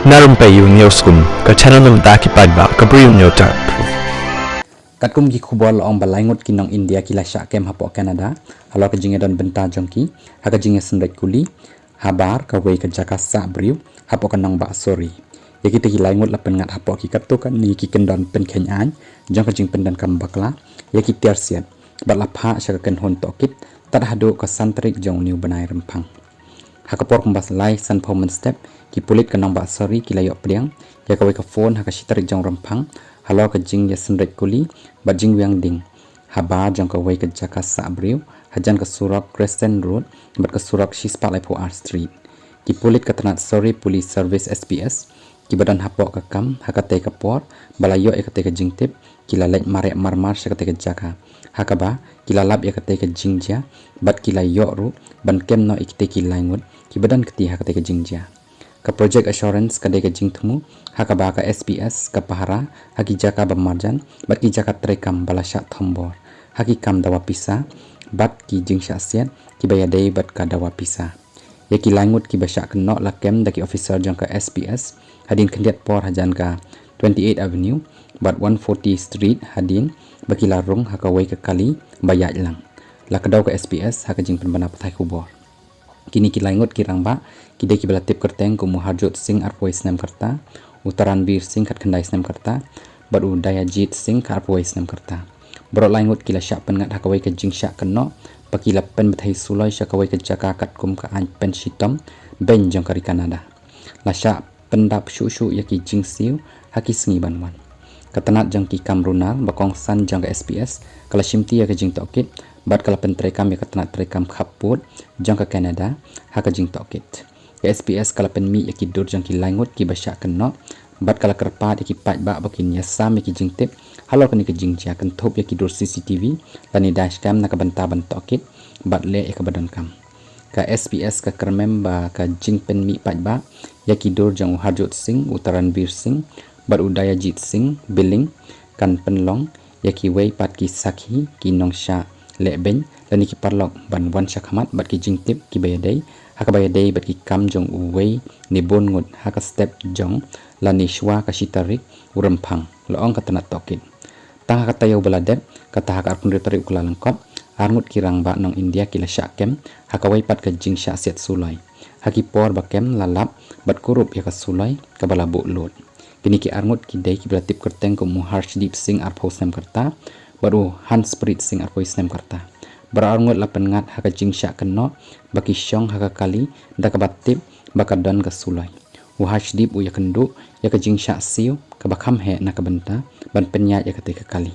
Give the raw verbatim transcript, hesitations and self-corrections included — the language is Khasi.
Na Rympei U News Kum, ka channel na bynta ki paidbah ka briew nyo tap. Katkum ki khubor la ong ba lai ngut ki nong India ki la shah kem hapoh Canada halor ka jingïadon bynta jong ki ha ka jingïasynreit kuli habar kawei ka jaka sah briew hapoh ka nongbah Surrey. Ïa kita ki lai ngut la pynngat hapoh ki katto katne ki kyndon pynkheiñ aiñ jong ka jingpyndonkam bakla ïa ki tiar siat bad la phah sha ka kynhun tohkit tad haduh ka san tarik jong une u bnai Rymphang. Ha ka por kumba lai sanphew mynstep, ki pulit ka nongbah Surrey ki la ïoh pdiang ïa kawei ka phone ha ka shi tarik jong Rymphang halor ka jingïasynreit kuli bad jingwiang ding habar jong kawei ka jaka sah briew hajan ka surok Crescent Road bad ka surok shispah laiphew ar Street. Ki pulit ka tnat Surrey Police Service, S P S, kiba don hapoh ka kam ha katei ka por ba la ïoh ïa katei ka jingtip, ki la leit mareh marmar sha katei ka jaka ha kaba ki la lap ïa katei ka jingjia bad ki la ïoh ruh ban kem noh ïa kitei ki lai ngut kiba don kti ha katei ka jingjia. Ka Project Assurance ka dei ka jingthmu ha kaba ka S P S ka pahara ha ki jaka ba marjan bad ki jaka treikam ba la shah thombor ha ki kam dawa pisa bad ki jingshah siat kiba ïadei bad ka dawa pisa. Ïa ki lai ngut kiba shah kynnoh la kem da ki officer jong ka S P S hadien khyndiat por hajan ka twenty-eighth Avenue bad one forty Street hadien ba ki la rung ha kawei ka kali ba ïaid lang. La kdew ka S P S ha ka jingpynbna pathai khubor. Kine ki lai ngut ki rangbah ki dei kiba la tip kyrteng kum u Harjot Singh arphew wei snem ka rta, u Taranveer Singh khatkhyndai snem ka rta bad u Dayajit Singh khatarphew wei snem ka rta. Baroh lai ngut ki la shah pynngat ha kawei ka jingshah kynnoh ba ki la pynbthei suloi sha kawei ka jaka katkum ka aiñ pynshitom beiñ jong ka ri Canada. La shah pyndap shuh shuh ïa ki jingsiew ha ki sngi ban wan. Ka tnat jong ki kam runar ba kongsan jong ka S P S ka la shimti ïa ka jingtohkit bad ka la pyntreikam ïa ka tnat treikam khappud jong ka Canada ha ka jingtohkit. Ka S P S ka la pynmih ïa ki dur jong ki lai ngut kiba shah kynnoh bad ka la kyrpad ïa ki paidbah ba kin ïasam ïa ki jingtip halor kane ka jingjia, kynthup ïa ki dur C C T V lane dashcam na ka bynta ban tohkit bad leh ïa kaba donkam. Ka S P S ka kyrmen ba ka jingpynmih paidbah ïa ki dur jong u Harjot Singh, u Taranveer Singh bad u Dayajit Singh Billing kan pynlong ïa kiwei pat ki sakhi, ki nongshah leh beiñ lane ki paralok ban wan shakhmat bad ki jingtip kiba ïadei ha kaba ïadei bad ki kam jong uwei ne bun ngut ha ka step jong lane shuwa ka shi tarik u Rymphang, la ong ka tnat tohkit. Tang ha ka taïew ba la dep, kata ha ka arphew hynriew tarik u Kyllalyngkot, arngut ki rangbah nong India ki la shah kem ha kawei pat ka jingshah siat suloi. Ha ki por ba kem la lap bad kurup ïa ka suloi kaba la buh lud. Kine ki arngut ki dei kiba la tip kyrteng kum u Harshdeep Singh arphew snem ka rta bad u Hanspreet Singh arphew snem ka rta. Baroh arngut la pynngat ha ka jingshah kynnoh ba ki shong ha ka kali da kaba tip ba ka don ka suloi. U Harshdeep u ïakynduh ïa ka jingshah siew kaba kham heh na ka bynta ban pynïaid ïa katei ka kali.